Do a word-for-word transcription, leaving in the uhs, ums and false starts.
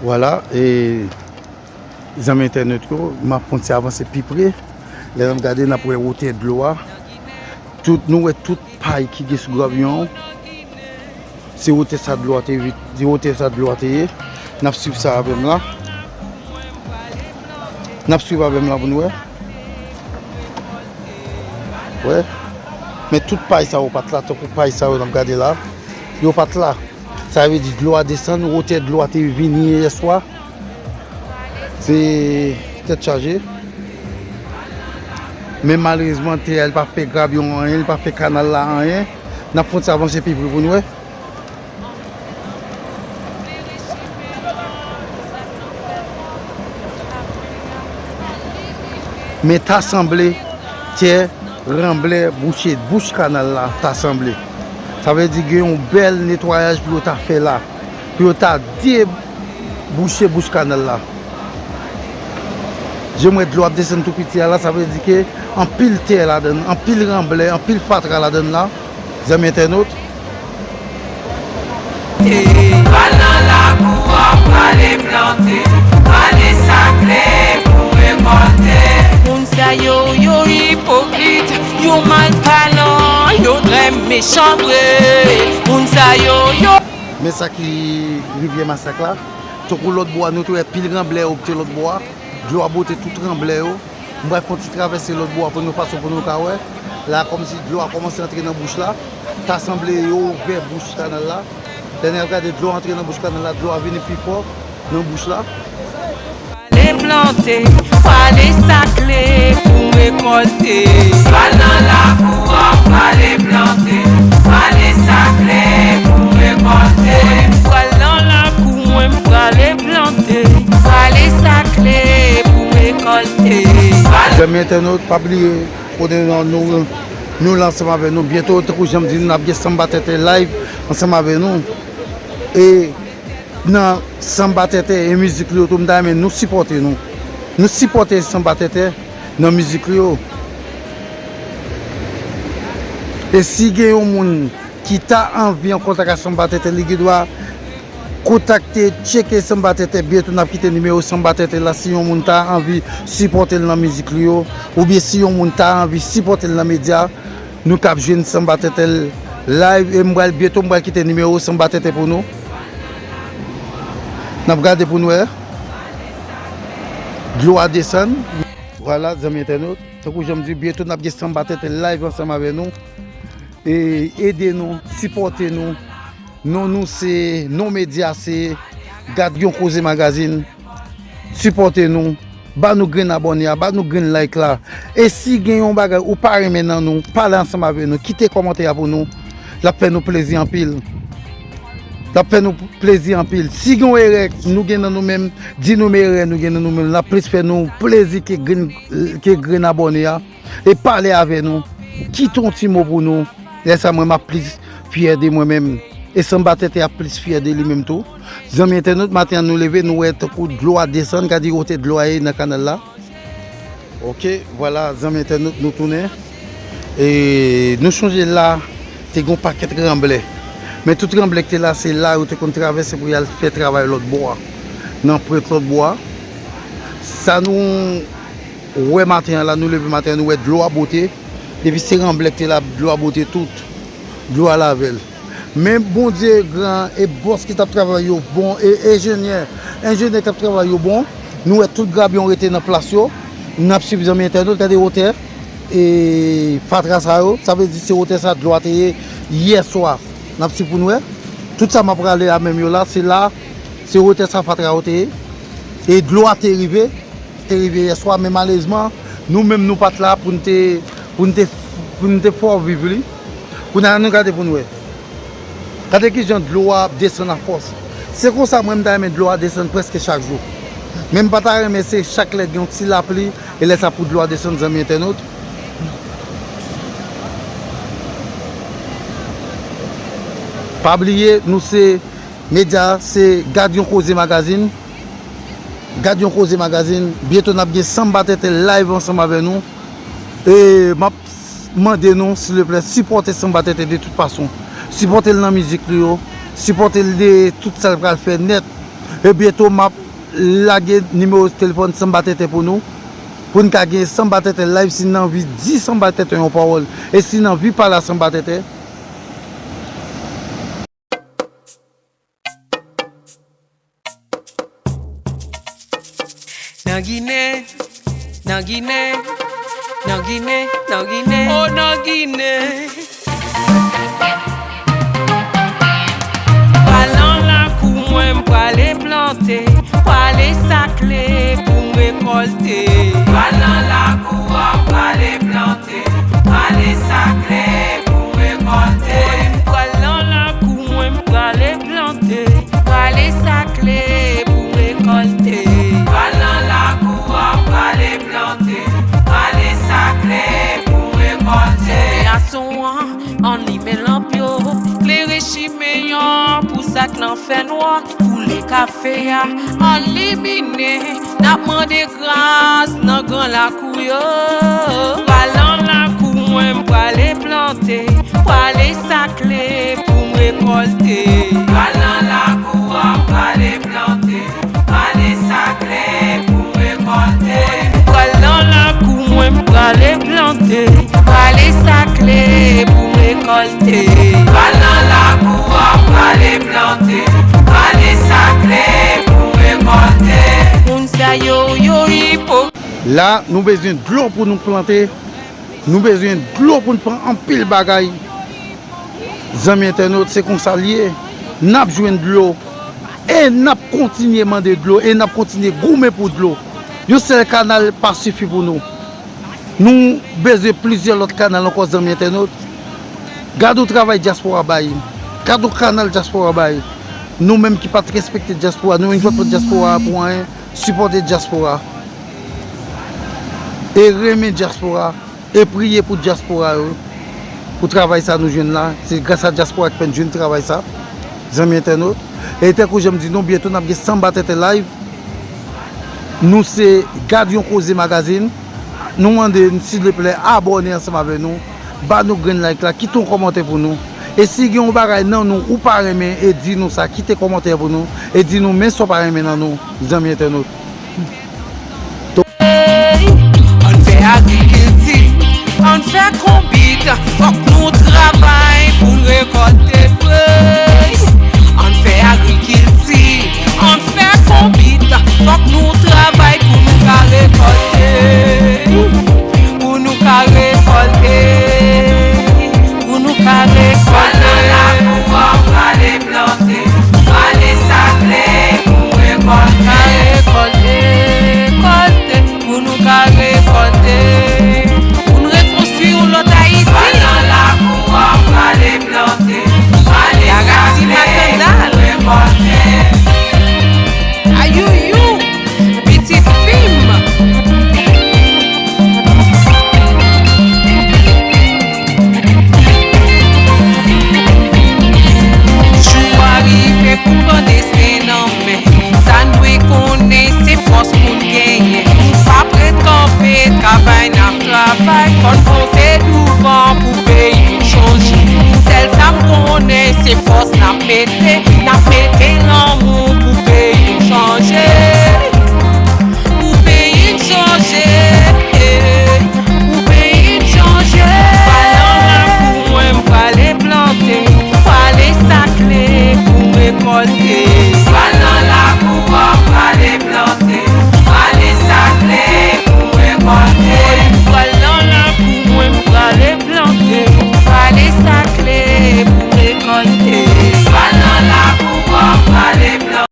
Vwala, e zanmi entènot yo, m ap fè yon ti avanse pi pre. Lè n ap gade, n ap wè wotè dlo a. Tout, nou wè tout pay ki gen sou grabyon an. Se wotè sa dlo a te, se wotè sa dlo a te ye. N ap swiv sa avè m la. N ap swiv avè m la pou n wè. Wè. Men tout pay sa yo pa t la, tankou pay sa yo n ap gade la. Yo pa t la. Sa vle di dlo a desann, wotè dlo a te vin ye yè swa. Se tèt chaje. Men malerezman, tè a, li pa fè grabyon anyen, li pa fè kanal la anyen. N ap fè yon ti avanse pi pre pou n wè. Men ta sanble tè ranblè bouche bouch kanal la, ta sanble. Sa vle di gen yon bèl netwayaj pou yo ta fè la. Pou yo ta debouche bouch kanal la. Jan m wè dlo ap desann tou piti a la, sa vle di ke anpil tè ladann, anpil ranblè, anpil fatra ladann la. Zanmi entènot. Pral nan lakou a, prale plante, prale sakle pou rekòlte. Moun sa yo, yo ipokrit, yo mal palan, yo trè mechan vre. Moun sa yo, yo. Men sa ki rivyè Masak la. Tankou lòt bò a, nou te wè pil ranblè yo te lòt bò a. Dlo a bote tout ranblè yo. M pral fè yon ti travèse lòt bò a pou nou fason pou nou ka wè. La, kòmsi dlo a kòmanse antre nan bouch la. Ta sanble yo ouvè bouch kanal la. Lè n ap gade dlo a antre nan bouch kanal la, dlo a vini pi fò nan bouch la. Prale plante, prale sakle pou rekòlte. Pral nan lakou an, prale plante, prale sakle pou rekòlte. Pral nan lakou mwen, prale plante, prale sakle pou rekòlte. Zanmi entènot, pa bliye abòne nou, nou, nou la ansanm avè nou. Byento, tankou jan m di nou, n ap gen Sanba Tètè live ansanm avè nou. E nan Sanba Tètè e mizik li yo tou, m ta renmen nou sipòte nou. Nou sipòte Sanba Tètè nan mizik li yo. E si gen yon moun ki ta anvi an kontak ak Sanba Tètè, li gen dwa kontakte, tcheke Sanba Tètè. Byento n ap kite nimewo Sanba Tètè la. Si yon moun ta anvi sipòte l nan mizik li yo, oubyen si yon moun ta anvi sipòte l nan medya, nou kab jwenn Sanba Tètè live. E m pral, byento m pral kite nimewo Sanba Tètè pou nou. N ap gade pou n wè. Dlo a desann. Vwala, zanmi entènot. Tankou jan m di, byento n ap gen Sanba Tètè live ansanm avè nou. E ede nou, sipòte nou. Non nou se, non medya se Gad Yon Koze Magazine. Sipòte nou. Ba nou grenn abòne a, ba nou grenn like la. E si gen yon bagay ou pa renmen nan nou, pale ansanm avè nou, kite kòmantè a pou nou. L ap fè nou plezi anpil. L ap fè nou plezi anpil. Si gen yon erè nou gen nan nou menm, di nou men erè nou gen nan nou menm. L ap plis fè nou plezi ke grenn, ke grenn abòne a. E pale avè nou. Kite yon ti mo pou nou. Lè sa mwen m ap plis fyè de mwen menm. E Sanba Tètè ap plis fyè de li menm tou. Zanmi entènot, maten an nou leve, nou wè tankou dlo a desann, gade wotè dlo a ye nan kanal la. Oke, vwala, zanmi entènot, nou tounen. E nou chonje la, te gen yon pakèt ranblè. Men tout ranblè ki te la, se la yo te konn travèse pou y al fè travay lòt bò a. Nan pwent lòt bò a. Sa nou wè maten an la, nou leve maten an, nou wè dlo a bote. Depi se ranblè ki te la, dlo a bote tout. Dlo a lave l. Men Bondye gran e bòs ki t ap travay yo bon e enjenyè, enjenyè k ap travay yo bon. Nou wè tout grabyon rete nan plas yo. N ap swiv zanmi entènot, gade wotè e fatra sa yo. Sa vle di se wotè sa dlo a te ye yè swa. N ap swiv pou n wè. Tout sa m ap rale a menm yo la, se la, se wotè sa fatra yo te ye. E dlo a te rive. Te rive yè swa, men malerezman, nou menm nou pa t la pou n te, pou n te, pou n te fè w viv li. Kounye a nou gade pou n wè. Gade kijan dlo a ap desann afòs. Se konsa mwen m ta renmen dlo a desann prèske chak jou. Men m pa ta renmen se chak lè gen yon ti lapli, e lè sa pou dlo a desann, zanmi entènot. Pa bliye, nou se medya, se Gad Yon Koze Magazine. Gad Yon Koze Magazine. Byento n ap gen Sanba Tètè live ansanm avè nou. E m ap mande nou, silvouplè, sipòte Sanba Tètè de tout fason. Sipòte l nan mizik li yo. Sipòte l de tout sa l pral fè nèt. E byento m ap lage nimewo telefòn Sanba Tenten pou nou, pou n ka gen Sanba Tenten live, si n anvi di Sanba Tenten yon pawòl, e si n anvi pale a Sanba Tenten. Nan Ginen, nan Ginen, nan Ginen, nan Ginen, o nan Ginen. Pral nan lakou mwen, m prale plante, prale sakle pou m rekòlte. Pral nan lakou an, prale plante, prale sakle pou m rekòlte. Pral nan lakou mwen, m prale plante, prale sakle pou m rekòlte. Pral nan lakou an, prale plante, prale sakle pou m rekòlte. Gason an, ann limen lanp yo, klere chimen an pou sa k nan fènwa, koule kafe a, ann liminen, n ap mande gras nan gran lakou yo. Pral nan lakou mwen, m prale plante, prale sakle pou m rekòlte. Pral nan lakou an, prale plante, prale sakle pou m rekòlte. Pral nan lakou mwen, m prale plante, prale sakle pou m rekòlte. Pral nan lakou an, prale plante, prale sakle pou m rekòlte. Moun sa yo, yo ipokrit. La, nou bezwen dlo pou nou plante. Nou bezwen dlo pou n pran anpil bagay. Zanmi entènot, se konsa l ye. N ap jwenn dlo. E n ap kontinye mande dlo. E n ap kontinye goumen pou dlo. Yon sèl kanal pa sifi pou nou. Nou bezwen plizyè lòt kanal ankò, zanmi entènot. Gade yon travay dyaspora bay. Gade yon kanal dyaspora bay. Nou menm ki pa t respekte dyaspora, nou menm ki pa t pran dyaspora pou anyen, sipòte dyaspora. E renmen dyaspora. E priye pou dyaspora yo, pou travay sa nou jwenn la. Se gras a dyaspora ki fè n jwenn travay sa, zanmi entènot. E tankou jan m di nou, byento n ap gen Sanba Tenten live. Nou se Gad Yon Koze Magazine. Nou mande n, silvouplè, abòne ansanm avè nou. Ba nou grenn like la, kite yon kòmantè pou nou. E si gen yon bagay nan nou ou pa renmen, e di nou sa, kite kòmantè pou nou. E di nou men sa w pa renmen nan nou, zanmi entènot. Ann fè agrikilti, ann fè konbit, fòk nou travay pou n rekòlte frèy. Ann fè agrikilti, ann fè konbit, fòk nou travay pou nou ka rekòlte.